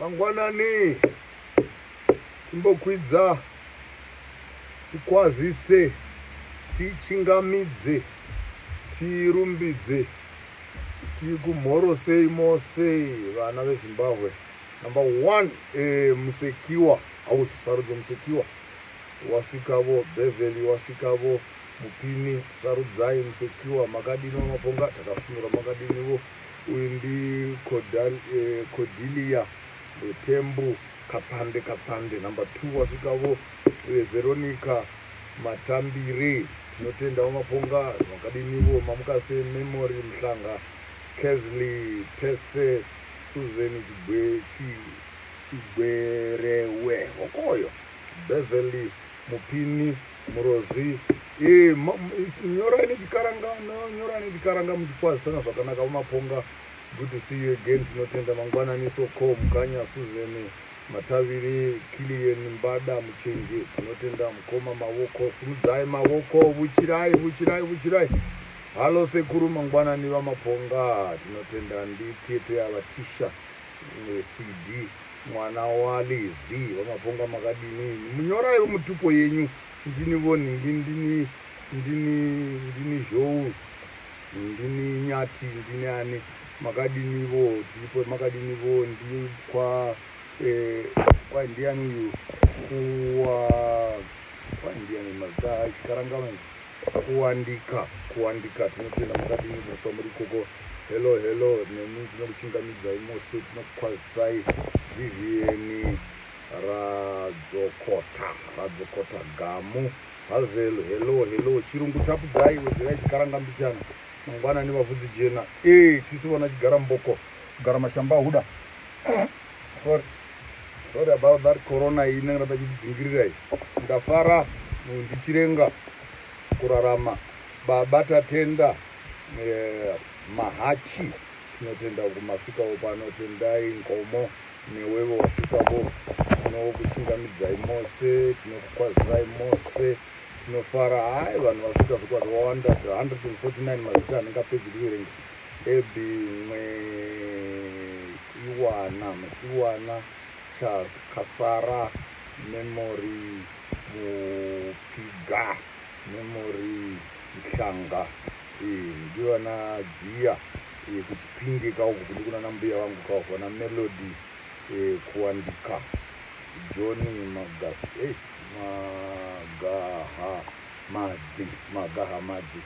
Mangwanani, timbokwidza, tikwazise, tichingamidze, tirumbidze, tikumhorosei mose vana veZimbabwe. Number one, Musekiwa, hausi Sarudzo Musekiwa wasvikavo, Beverly wasvikavo, Mupini Sarudzai Musekiwa, makadini vaMaponga, takasvinura makadinivo. Uyu ndi Cordelia Tembu Katsande Katsande. Number 2 wasvikavo Veronica Matambire, tinotenda vaMaponga, makadinivo. Mamukase Memory Mhlanga, Kesley Tese, Susan Chigwerewe Hokoyo, Beverly Mupini Murozi. Nyorai nechikaranga, nyorai nechikaranga muchikwazisana zvakanaka vaMaponga. Good to see you again, tinotenda. Mangwanani Soko Mukanya, Susan Mataviri, Kilian Mbada Muchenje, tinotenda. Mukoma mavoko, sumudzai mavoko, vuchirai, vuchirai, vuchirai. Halo sekuru, mangwanani vaMaponga, tinotenda. Nditete ava Tisha CD mwana waLizi. VaMaponga makadini? Munyoraiwo mutupo yenyu. Ndini vonhingi, ndini zhou, ndini nyati, ndini ani. Makadinivo? Tiripo, makadinivo? Ndi kwa kwa ndiani uyu? Kuwa kwa ndiani? Mazita achikaranga kuwandika, kuwandika. Tinotenda, makadini pamuri ikoko? Hello, hello nemi, tinokuchingamidzai mose, tinokukwazisai. Vivian Radzokota, Radzokota Gamu Hazel, hello, hello. Chirungu tapudzai, wedzerai chikaranga mbichana. Mangwanani vavhudzi jena. Tisu vana chigara mboko, kugara mashamba ahuda. Sorry, sorry about that. Corona iyi inenge ramba ichidzingirira iyi. Ndafara ndichirenga kurarama. Baba Tatenda Mahachi, tinotenda kumasvikawo pano. Tendai Nkomo, newevo wasvikavo, tinokuchingamidzai mose, tinokukwazisai mose, tinofara. Hai, vanhu vasvika zvokwadi wawanda, 149 mazita handingapedzi kuverenga. Ebi Mwekiwana, Mwekiwana Kasara, Memory Mupfiga, Memory Mhlanga, ndivana Dziya kuChipinge kauku kudi kuna nambuya vangu kauku, vana Melody Kuwandika, Johnny Magaha Madzi, Magaha Madzi.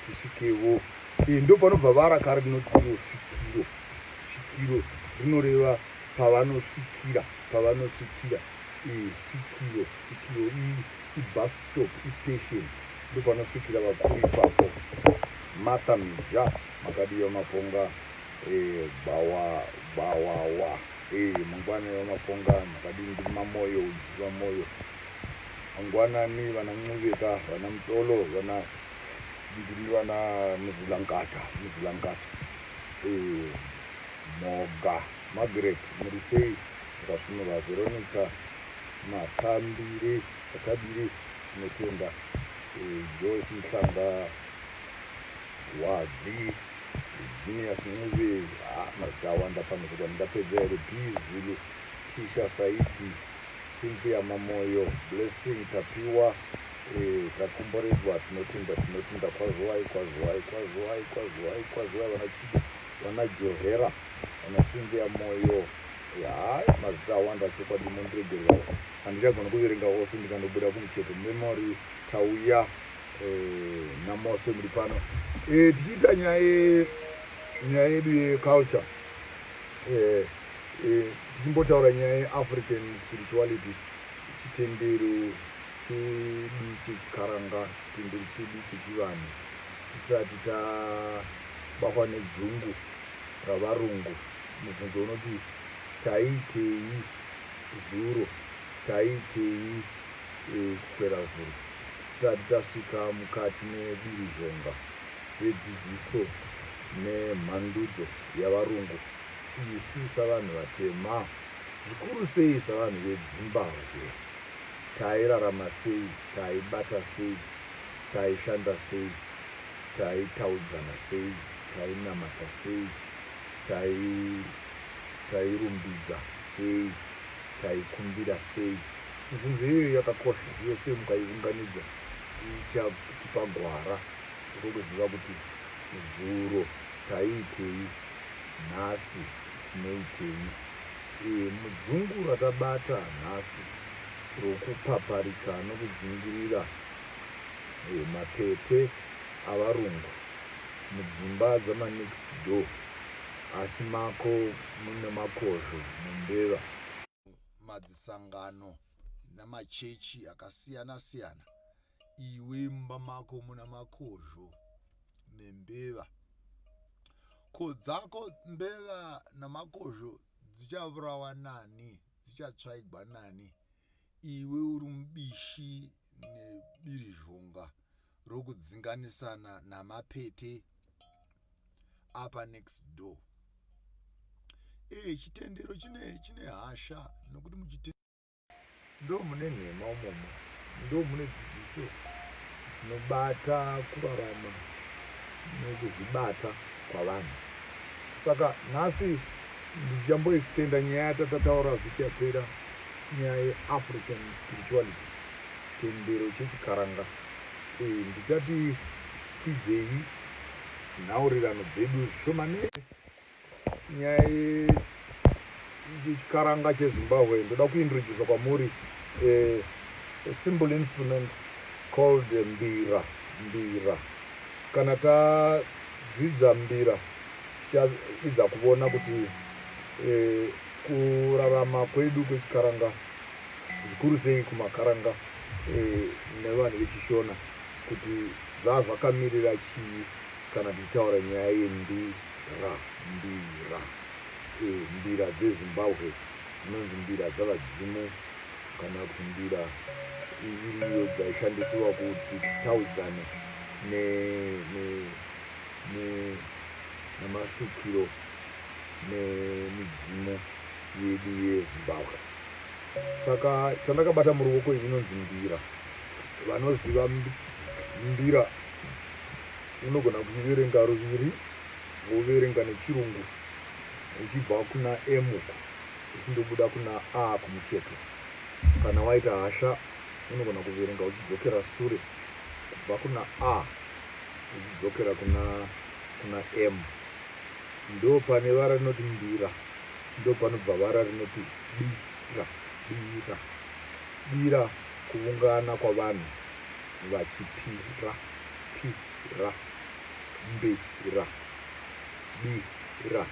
Tisvikevo. Ndo panobva vara kare rinoti iro svikiro. Svikiro rinoreva pavanosvikira, pavanosvikira. Svikiro, svikiro ibus stop, istation, ndo panosvikira vakuru ipapo. Martha Mizha, makadiwa Maponga? Gbawa gbawawa. Mangwanani vaMaponga, makadini? Ndiri Mamoyo, Mamoyo. Mangwanani vana Ncubeka, vana Mutolo, vana ndini vana Muzilankata, Muzilankata. Moga Margaret, muri sei? Makasvinura. Veronica Matambire, Matabire, tinotenda. Joyce Mhlanga Wadzi, Genius Ncube. Mazita awanda pano zvokwadi, ndapedza here? B Zulu, Tisha Saidi, Cynthia Mamoyo, Blessing Tapiwa. Takomboredwa, tinotenda, tinotenda. Kwazwai, kwazwai, kwazwai, kwazwai, kwazwai vana Chido, vana Johera, vana Cynthia Moyo. Hai, mazita awanda chokwadi, mundiregererawo, handichagona kuverenga ose, ndikandobuda kumucheto. Memory Tauya, namose muri pano. Tichiita nyaya yedu yeculture, tichimbotaura nyaya yeAfrican spirituality, chitendero chedu chechikaranga, chitendero chedu chechivanhu tisati tabatwa nedzungu ravarungu. Mubvunzo unoti, taiitei zuro? Taiitei kukwera zuro tisati tasvika mukati mebirizhonga redzidziso nemhandudzo yavarungu? Isu savanhu vatema, zvikuru sei savanhu veDzimbabwe, tairarama sei? Taibata sei? Taishanda sei? Taitaudzana sei? Tainamata sei? Tairumbidza. sei? Taikumbira sei? Mibvunzo iyoyo yakakosha yose mukaiunganidza ichatipa gwara rokuziva kuti zuro taiitei, nhasi tinoitei. Mudzungu ratabata nhasi rokupaparika nokudzingirira mapete avarungu mudzimba dzamanext door asi mako mune makozho nembeva. Madzisangano namachechi akasiyana siyana iwe mumba mako muna makozho nembeva. Ko dzako mbeva namakozho dzichavurawa nani dzichatsvaigwa nani iwe uri mubishi nebirizhonga rokudzinganisana namapete apa next door. Chitendero chine chine hasha nokuti muchitendero. Ndomune nhema umomo, ndomune dzidziso dzinobata kurarama nekuzvibata kwavanhu. Saka nhasi ndichamboextenda nyaya yatatataura vhiki yapera, nyaya yeAfrican spirituality, chitendero chechikaranga. Ndichati kwidzei nhaurirano dzedu zvishomanene. Nyaya yechikaranga cheZimbabwe, ndoda kuintrodusa kwamuri a simple instrument called mbira. Mbira, kana tadzidza mbira tichaidza kuvona kuti kurarama kwedu kwechikaranga, zvikuru sei kumakaranga nevanhu vechishona, kuti zvaa zvakamirira chii kana tichitaura nyaya yembira. Mbira, mbira dzeZimbabwe dzinonzi mbira dzavadzimu kana kuti mbira iriyo dzaishandisiwa kuti titaudzane namasvikiro nemidzimu yedu yeZimbabwe. Saka chandakabata muruoko iyi inonzi mbira. Vanoziva mbira unogona kuiverenga ruviri, woverenga nechirungu uchibva kuna M uku uchindobuda kuna A kumucheto. Kana waita hasha unogona kuverenga uchidzokera sure kubva kuna A uchidzokera kuna M. Ndo pane vara rinoti mbira, ndo panobva vara rinoti bira. Bira, bira kuungana kwavanhu vachipira. Pira, mbira, bira,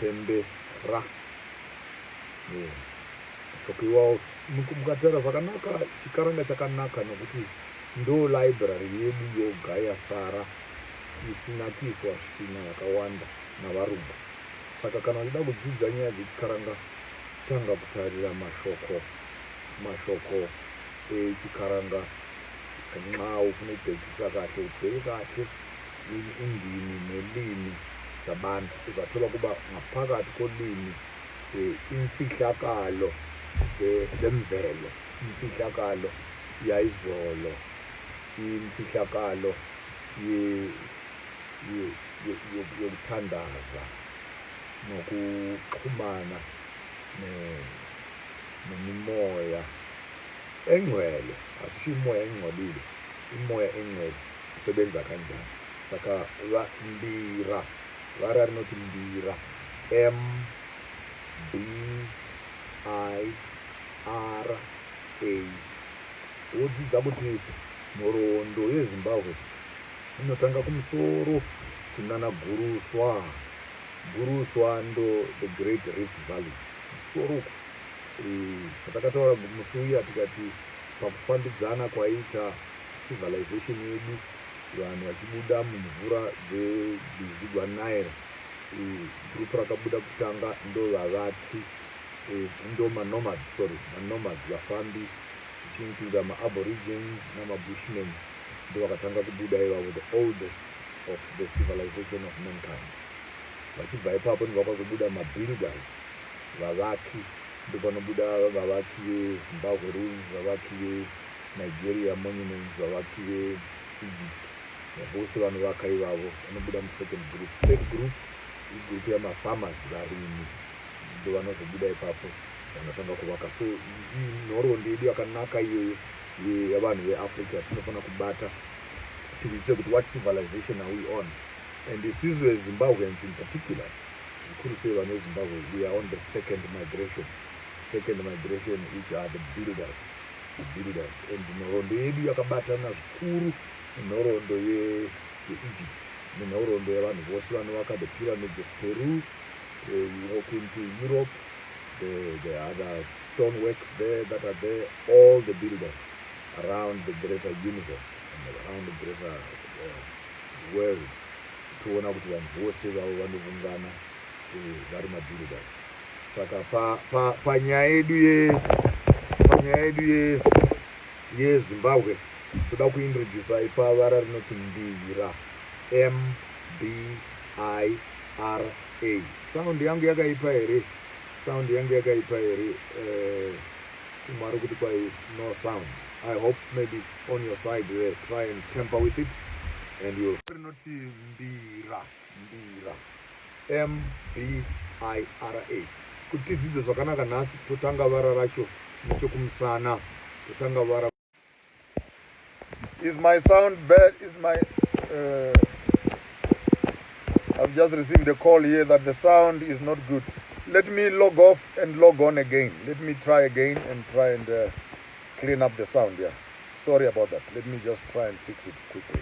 pembera. Mashoko iwawo mukatarira zvakanaka, chikaranga chakanaka nokuti ndo library yedu yoga yasara isina kuiswa svina yakawanda navarungu. Saka kana uchida kudzidza nyaya dzechikaranga, chitanga kutarira mashoko echikaranga. Nxa ufuna ukubhekisa kahle, ubheke kahle indimi nelimi zabantu, uzathola kuba ngaphakathi kolimi imfihlakalo zemvelo, imfihlakalo yayizolo, imfihlakalo yokuthandaza nokuxhumana nemimoya engcwele. Asisho imoya engcolile, imoya engcwele isebenza kanjani. Saka mbira, vara rinoti mbira, M B I R A. Wodzidza kuti nhoroondo yeZimbabwe inotanga kumusoro kunana Guruswa. Guruswa ndo the Great Rift Valley musoro uku. Zvatakataura musi uya tikati pakufambidzana kwaiita civilization yedu, vanhu vachibuda mumvura dzerwizi rwaNile, group rakabuda kutanga ndo vavaki, ndo manomads, sorry, manomads, vafambi, zvichiincluda maaborigines namabushmen, ndo vakatanga kubuda ivavo, the oldest of the civilization of mankind. Vachibva ipapo ndobva kwazobuda mabuilders, vavaki. Ndopanobuda vavaki veZimbabwe ruins, vavaki veNigeria monuments, vavaki veEgypt, vose vanovaka ivavo vanobuda musecond group. Third group igroup yamafarmers, varimi. Ndovanozobuda ipapo, vanotanga kuvaka. So inhoroondo yedu yakanaka iyoyo yevanhu veAfrica. Tinofanira kubata tizive kuti what civilization are we on. And isisu veZimbabweans in particular, zvikuru sei vanhu veZimbabwe, we are on the second migration, second migration, which are the builders, the builders. And nhoroondo yedu yakabatana zvikuru nenhoroondo yeEgypt, nenhoroondo yevanhu vose vanovaka the pyramids of Peru. You walk into Europe, the other stoneworks there that are there, all the builders around the greater universe and around the greater world. Toona kuti vanhu vose vavo vanoungana vari mabuilders. Saka panyaya yedu ye panyaya yedu yeZimbabwe, toda kuintrodusa ipavara rinoti mbira, M B I R A. Sound yangu yakaipa here? Sound yangu yakaipa here? Umwe ari kuti kwai no sound. I hope maybe it's on your side there. Try and tamper with it and you'll rinoti mbira, mbira, M B I R A. Kuti tidzidze zvakanaka nhasi, totanga vara racho nechekumusana. Totanga vara. Is my sound bad? Is my I've just received a call here that the sound is not good. Let me log off and log on again. Let me try again and try and clean up the sound. Yeah, sorry about that. Let me just try and fix it quickly.